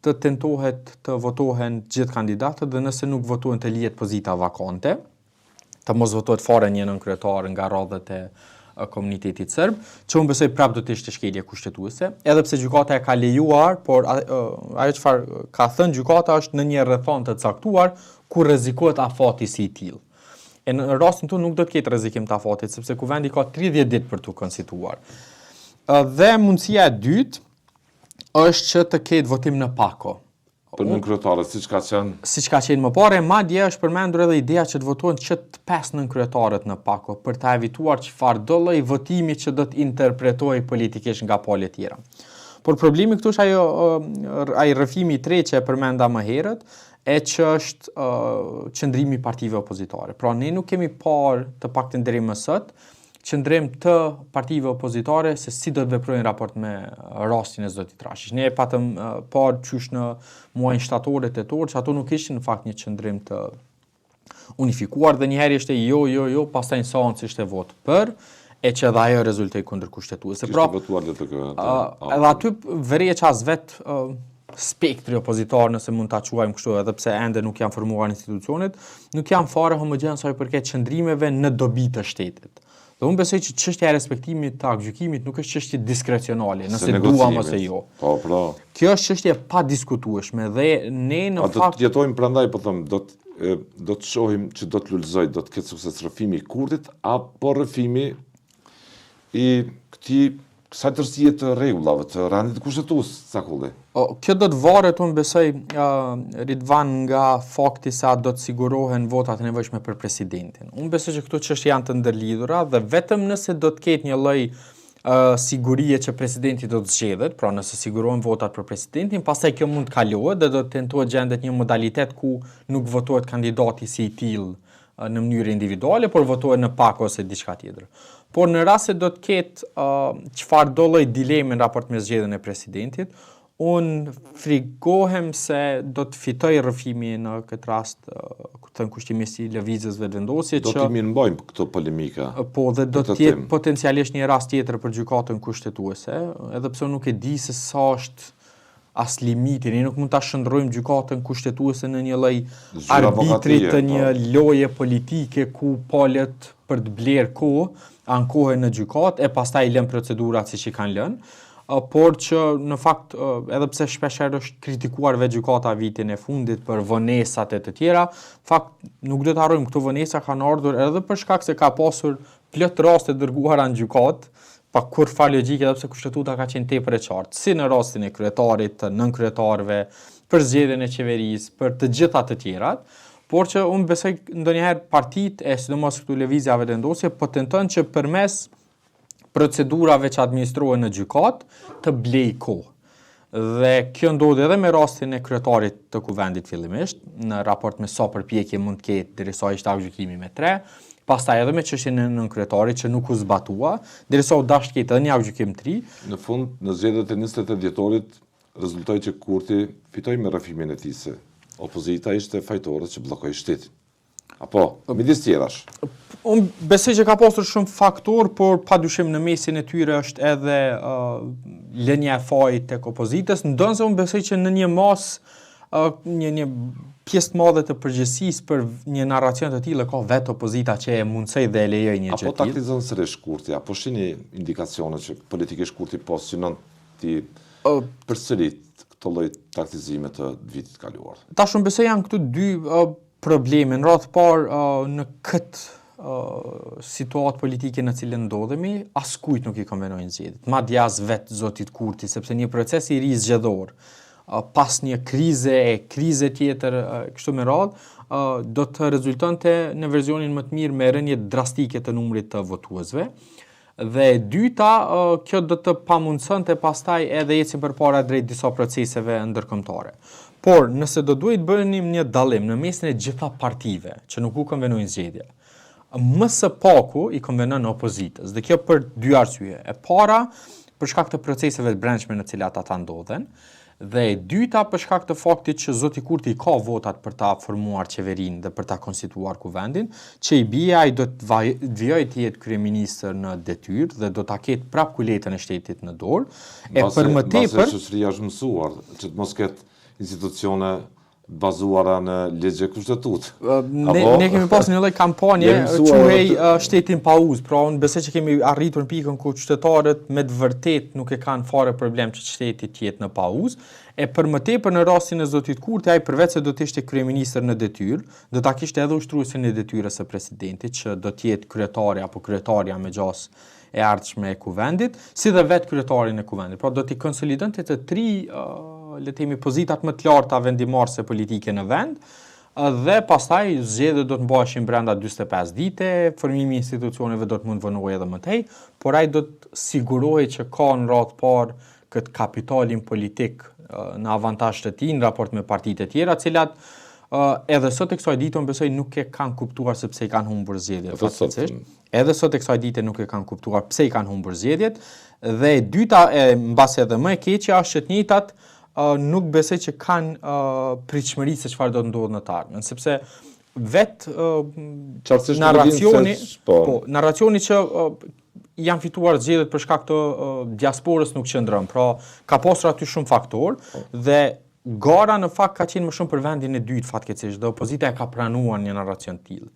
të tentohet të votohen gjithë kandidatët dhe nëse nuk votohen të lihet pozita vakante, të mos votohet fare një nënkryetar nga radhët e komunitetit serb, që unë besoj prapë do të ishte shkelje kushtetuese, edhe pse gjykata e ka lejuar, por ajo çfarë ka thënë gjykata është në një rrethanë të caktuar ku rrezikohet afati si i tillë. E në rastin tonë nuk do të ketë rrezikim të afatit, sepse kuvendi ka 30 ditë për t'u konstituar. Dhe mundësia e dytë është që të ketë votim në pako. Për nënkryetarët, siç ka qenë? Siç ka qenë më parë, madje është përmendur edhe ideja që të votohen që të pesë nënkryetarët në pako, për ta evituar çfarëdo lloj votimi që do të interpretohej politikisht nga palët tjera. Por problemi këtu është ajo ai rrëfimi i tretë që e përmenda më herët, e që është qëndrimi i partive opozitare. Pra ne nuk kemi parë të paktën deri më sot qëndrim të partive opozitare se si do të veprojnë në raport me rastin e zotit Rashiq. Ne e patëm parë qysh në muajin shtator e tetor që ato nuk ishin në fakt një qëndrim të unifikuar dhe njëherë ishte jo, jo, jo, pastaj në seancë ishte votë për, e që edhe ajo rezultoi kundërkushtetuese. Kishte pra, votuar LDK. Edhe aty vëreje që as vetë spektri opozitar, nëse mund ta quajmë kështu, edhe pse ende nuk janë formuar institucionet, nuk janë fare homogjen sa i përket qëndrimeve në dobi të shtetit. Dhe unë besoj që çështja e respektimit të aktgjykimit nuk është çështje diskrecionale, nëse duam ose jo. Po, pra. Kjo është çështje e padiskutueshme dhe ne në fakt... A do të jetojmë prandaj, po them, do të do të shohim që do të lulëzojë, do të ketë sukses rrëfimi i Kurtit apo rrëfimi i këtij kësaj tërësie të rregullave të rendit kushtetues, Cakolli. O, kjo do të varet, unë besoj, uh, Ridvan, nga fakti se a do të sigurohen votat e nevojshme për presidentin. Unë besoj që këto çështje janë të ndërlidhura dhe vetëm nëse do të ketë një lloj uh, sigurie që presidenti do të zgjedhet, pra nëse sigurohen votat për presidentin, pastaj kjo mund të kalohet dhe do të tentohet gjendet një modalitet ku nuk votohet kandidati si i tillë në mënyrë individuale, por votohet në pako ose diçka tjetër. Por në rast se do të ketë uh, çfarëdo lloj dileme në raport me zgjedhjen e presidentit, unë frigohem se do të fitojë rrëfimi në këtë rast, uh, ku të thënë kushtimisht i Lëvizjes Vetëvendosje që do t'i mirëmbajmë këto polemika. Po dhe do të jetë potencialisht një rast tjetër për gjykatën kushtetuese, edhe pse unë nuk e di se sa është as limiti, ne nuk mund ta shndërrojmë gjykatën kushtetuese në një lloj arbitri të një po. loje politike ku palët për të blerë kohë ankohen në gjykatë e pastaj i lënë procedurat siç i kanë lënë, por që në fakt edhe pse shpeshherë është kritikuar vetë gjykata vitin e fundit për vonesat e të tjera, fakt nuk do të harrojmë këto vonesa kanë ardhur edhe për shkak se ka pasur plot raste të dërguara në gjykatë, pa kurrfarë logjike edhe pse kushtetuta ka qenë tepër e qartë, si në rastin e kryetarit, të nënkryetarëve, për zgjedhjen e qeverisë, për të gjitha të tjerat, por që unë besoj ndonjëherë partitë e sidomos këtu Lëvizja Vetëvendosje po tenton që përmes procedurave që administrohen në gjykatë të blejë kohë. Dhe kjo ndodhi edhe me rastin e kryetarit të kuvendit fillimisht, në raport me sa përpjekje mund të ketë derisa ishte aktgjykimi me 3, pastaj edhe me çështjen e nënkryetarit që nuk u zbatua, derisa u dashtë të ketë edhe një aktgjykim të ri. Në fund, në zgjedhjet e 28 dhjetorit, rezultoi që Kurti fitoi me rrëfimin e tij se opozita ishte fajtore që bllokoi shtetin. Apo, midis tjerash. Unë besoj që ka pasur shumë faktorë, por pa dyshim në mesin e tyre është edhe uh, lënia e fajit tek opozitës, ndonëse unë besoj që në një masë uh, një një pjesë të madhe të përgjegjësisë për një narracion të tillë ka vetë opozita që e mundësoi dhe e lejoi një gjë të tillë. Apo taktizon sërish Kurti, apo shihni indikacione që politikisht Kurti po synon t'i përsërit këto lloj taktizime të vitit të kaluar. Tash unë besoj janë këtu dy uh, probleme. Në radhë të parë në këtë situatë politike në cilën ndodhemi, askujt nuk i konvenojnë zgjedhjet. Madje as vetë zotit Kurti, sepse një proces i ri zgjedhor, pas një krize e krize tjetër, kështu me radhë, do të rezultonte në versionin më të mirë me rënie drastike të numrit të votuesve. Dhe e dyta, kjo do të pamundësonte pastaj edhe ecjen përpara drejt disa proceseve ndërkombëtare. Por, nëse do duhej të bënim një dallim në mesin e gjitha partive që nuk u konvenojnë zgjedhja, më së paku i konvenon opozitës. Dhe kjo për dy arsye. E para, për shkak të proceseve të brendshme në të cilat ata ndodhen, Dhe e dyta për shkak të faktit që zoti Kurti i ka votat për ta formuar qeverinë dhe për ta konstituuar kuvendin, që i bie ai do të vijojë të jetë kryeministër në detyrë dhe do ta ketë prapë kuletën e shtetit në dorë. E për më tepër, mbase shoqëria është mësuar që të mos ketë. institucione bazuara në ligje kushtetutë. Ne, ne kemi pas një lloj kampanje quhej shteti n'pauzë, pra unë besoj që kemi arritur në pikën ku qytetarët me të vërtetë nuk e kanë fare problem që shteti të jetë në pauzë. E për më tepër në rastin e zotit Kurti, ai përveç se do të ishte kryeministër në detyrë, do ta kishte edhe ushtruesin e detyrës së presidentit, që do të jetë kryetari apo kryetarja me gjasë e ardhshme e kuvendit, si dhe vetë kryetarin e kuvendit. Pra do t'i konsolidonte të tri, le të themi, pozitat më të larta vendimmarrëse politike në vend, dhe pastaj zgjedhjet do të mbaheshin brenda 45 dite, formimi i institucioneve do të mund vonohej edhe më tej, por ai do të sigurohej që ka në radhë parë këtë kapitalin politik në avantazh të tij në raport me partitë e tjera, cilat edhe sot e kësaj dite unë besoj nuk e kanë kuptuar se pse i kanë humbur zgjedhjet. Fatkeqësisht. Edhe sot e kësaj dite nuk e kanë kuptuar pse i kanë humbur zgjedhjet. Dhe e dyta, e mbase edhe më e keqja, është që të njëjtat nuk besoj që kanë pritshmëri se çfarë do të ndodhë në të ardhmen, sepse vet narracioni, po, po, narracioni që janë fituar zgjedhjet për shkak të diasporës nuk qëndron. Pra, ka pasur aty shumë faktor dhe gara në fakt ka qenë më shumë për vendin e dytë fatkeqësisht dhe opozita e ka pranuar një narracion të tillë.